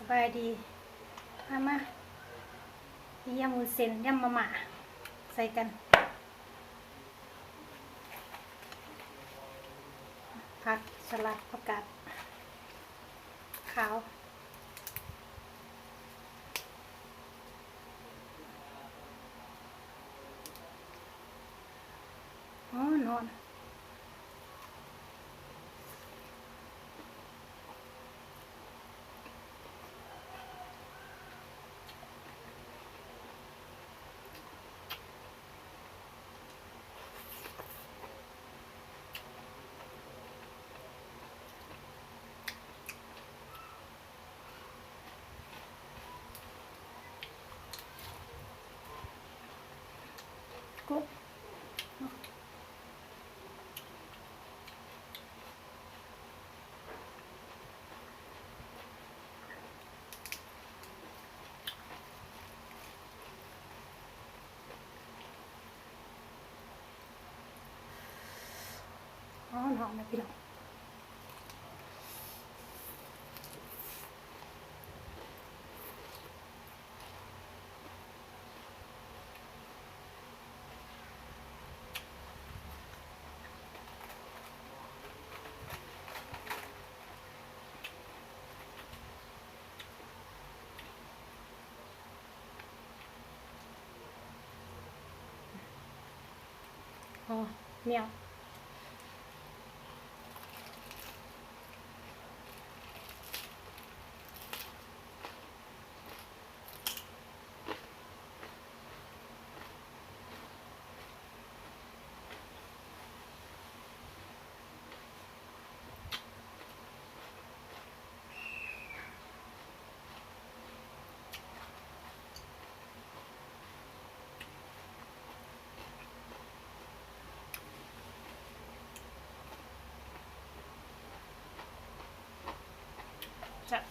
ສະບາຍດີ ມາ ມາ ຢຳວຸ້ນເສັ້ນ ຢຳມາມ່າໃສ່ກັນ ຜັກສະຫຼັດ ຜັກກາດຂາວ. ຮ້ອນ ຮ້ອນ. ຫອມໆ ນະພີ່ນ້ອງ. ພໍ ແລ້ວ. ແຊບ.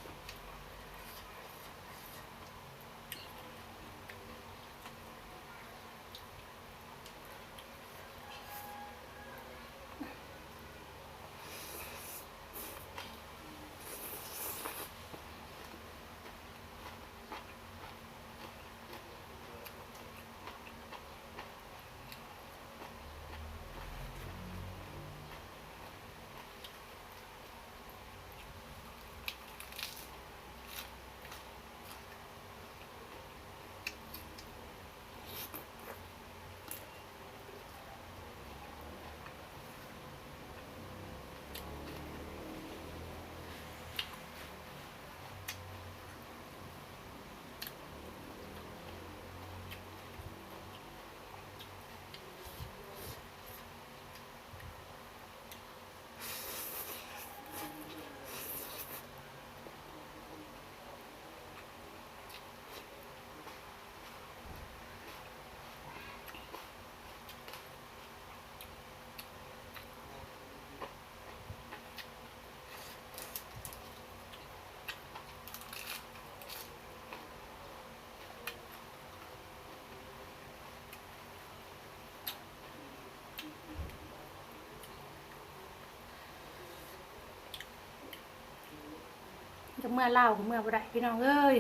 ຈະເມືອລາວກໍເມືອບໍ່ໄດ້ ພີ່ນ້ອງເອີຍ.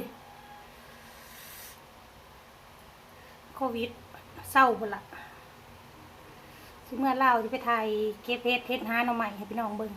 ໂຄວິດເຊົາພຸ້ນລະ ຊິເມືອລາວ ຊິໄປຖ່າຍເກັບເຫັດ ເຫັດ ຫາໜໍ່ໄມ້ໃຫ້ພີ່ນ້ອງເບິ່ງ.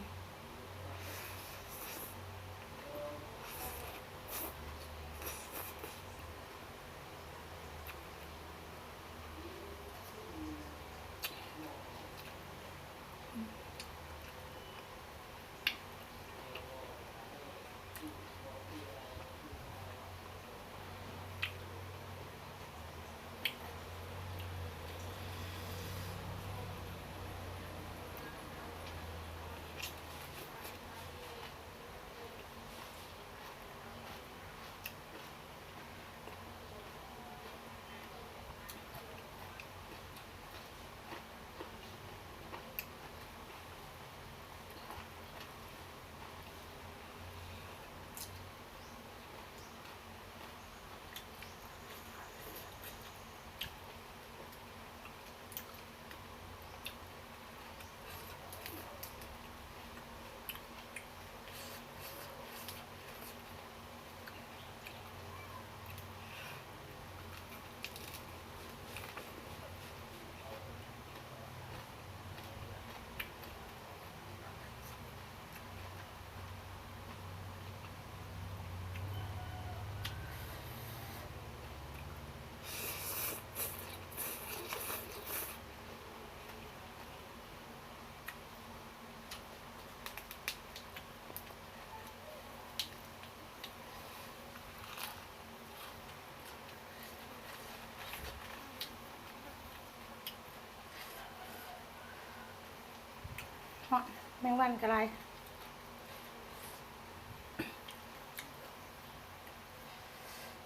ແມງວັນກໍຫຼາຍ.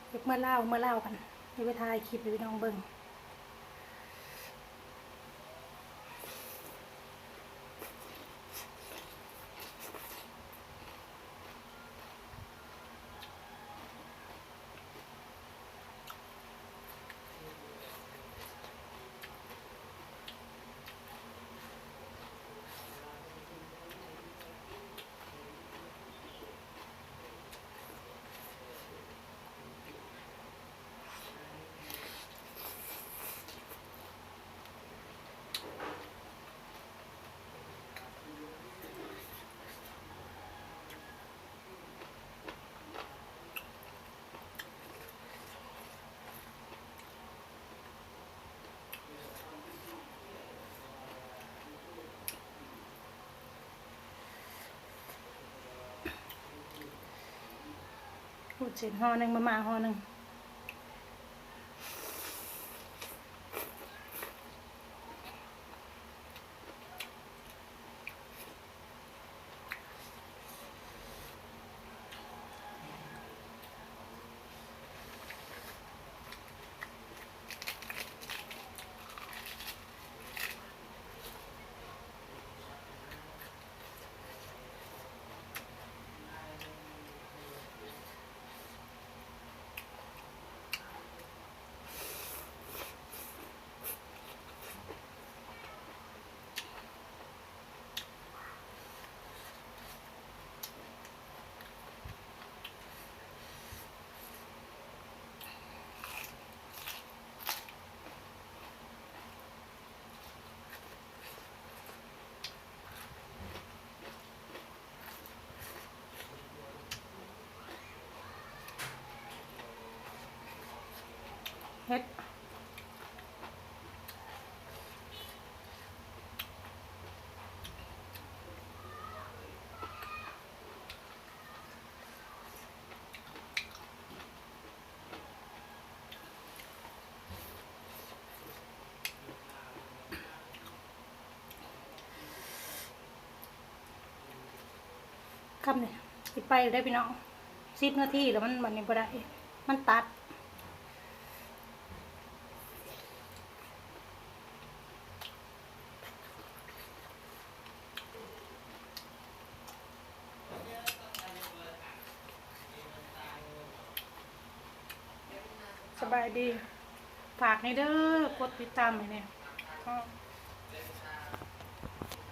ເກັບເມືອລາວ ເມືອລາວກັນ ຊິໄປຖ່າຍຄລິບໃຫ້ພີ່ນ້ອງເບິ່ງ. ເສັ້ນຫໍ່ໜຶ່ງ ມາມ່າຫໍ່ໜຶ່ງ. ເຮັດ ຄຳນີ້ຊິໄປແລ້ວເດ້ພີ່ນ້ອງ ສິບນາທີແລ້ວ ມັນ ບັດນີ້ບໍ່ໄດ້ ມັນຕັດ. ສະບາຍດີ ຝາກແດ່ເດີ ກົດຕິດຕາມໃຫ້ແດ່.